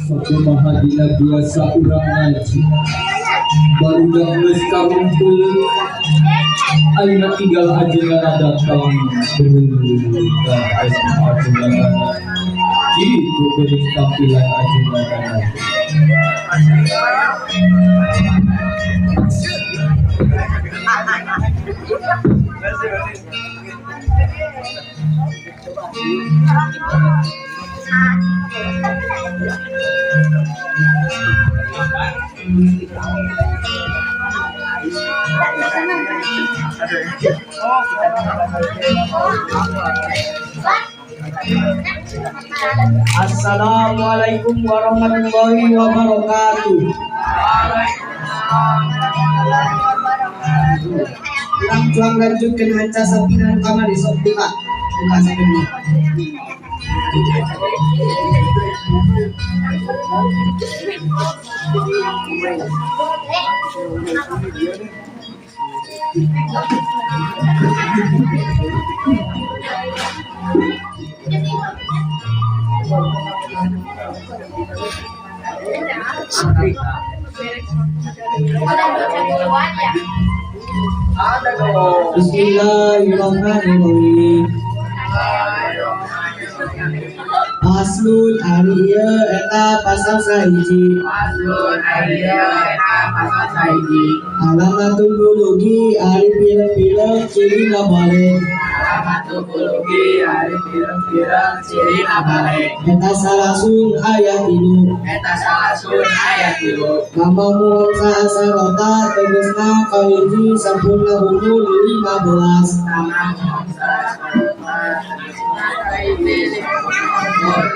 Sakumaha dina biasa urang ngaji, barudak geus karumpul. Ayeuna tinggal ajengan datang. Ajengan kitu geuning tampilan ajengan. Assalamualaikum warahmatullahi wabarakatuh. Urang cuang lanjutkeun hanca sapina nu kamari, sok buka. Buka sapina. Bismillahirrahmanirrahim. Faslun ari ieu eta pasal 1. Faslun ari ieu eta pasal 1. Alamatul bulughi ari pirang-pirang ciri balig. Alamatul bulughi ari pirang-pirang ciri balig. Eta salasun aya 3. Eta salasun aya 3. Mamamu asarota tegesna kahiji sampurna umur 15. Mamamu asarota tegesna kahiji sampurna umur 15.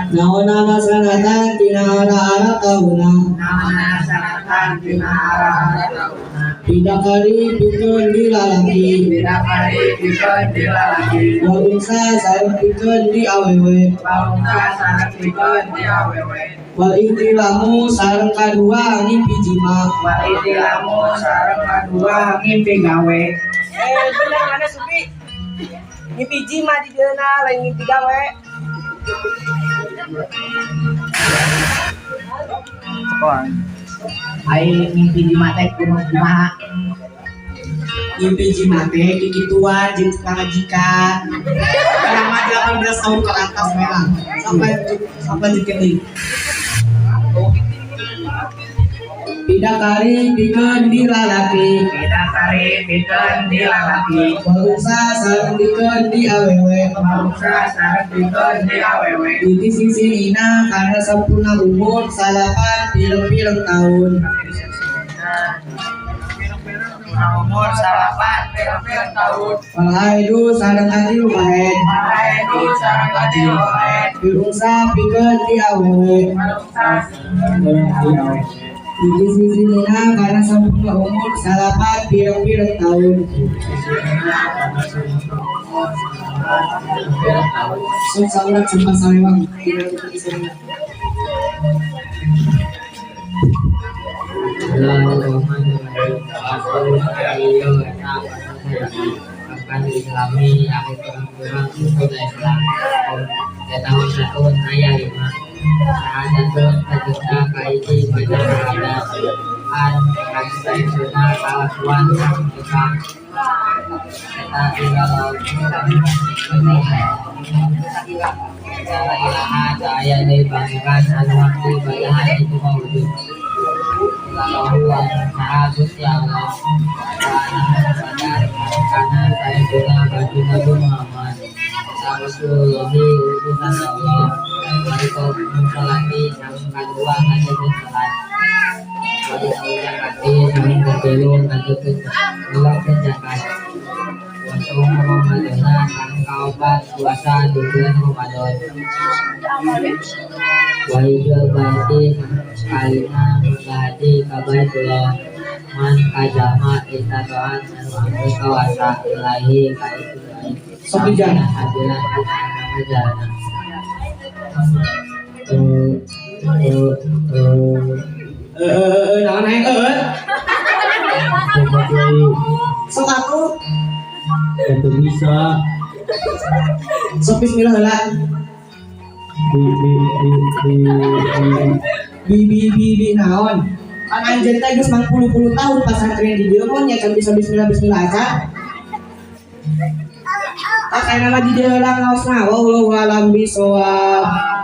Naonana sanatan tina ara-ara tauna. Naonana sanatan tina ara-ara tauna. Bidakari pikeun di lalaki. Bidakari pikeun di lalaki. Walungsa sareng pikeun di awewe. Walungsa sareng pikeun di awewe. Wal ihtilamu sareng kadua ngimpi jima. Wal ihtilamu sareng kadua ngimpi gawe. Bener mana Supi? Ngimpi jima di dieuna lain ngimpi gawe. Sekolah. Ai ngimpi jima teh kudu kumaha? Ngimpi jima teh kikituan jeung pamajikan. Urang mah 18 tahun ke atas memang. Sampai lanjutkeun deui. Bidakari pikeun di lalaki. Bidakari pikeun di lalaki. Walungsa sareng pikeun di awewe. Walungsa sareng pikeun di awewe. Di sisi ina karena sampurna umur salapan pirang-pirang tahun. Umur salapan pirang-pirang tahun. Wal haidu sareng katilu haid. Wal haidu sareng katilu haid. Walungsa pikeun di awewe. Walungsa pikeun di awewe. Di sisi nina karena sampurna umur salapan pirang-pirang tahun. Sok saurat sumpah salewang. Akan Islami aku kurang-kurang itu Islam tahun tahun ayah 5 syahadatun tegesna kahiji maca syahadat an kasaisuna kalakuan tukang eta la ilaha aya deui pangeran anu hak diibadahan itu mawujud Allahu anu saha Gusti Allah wa anna Muhammadan kana sayyiduna baginda Nabi Muhammad Rasulullahi utusan Allah wa sholati sareng kadua ngajakeun salat wa zakati sareng katilu ngajakeun ngeluarkeun zakat wa shaum Ramadhana sareng kaopat Puasa di bulan Ramadan. Wa hijjul baiti sakalina haji ka Baitullah man ka jalma istatoa anu anu kawasa ilaihi ka itu bait. Sok dijalan. Sabilan dina agama jalana. Eh eh eh. Eh eh eh, naon hayang eh? Coba deui. Sok atuh. Teu bisa. Sok bismillah heula. Bi bi bi bi bi. Bi bi bi bi naon? Kan anjeun teh geus mangpuluh-puluh tahun pasantren di dieu mun nya can bisa bismillah bismillah acan. Tak aya nama di dieu lah ngaosna, wallahu alam bisawab.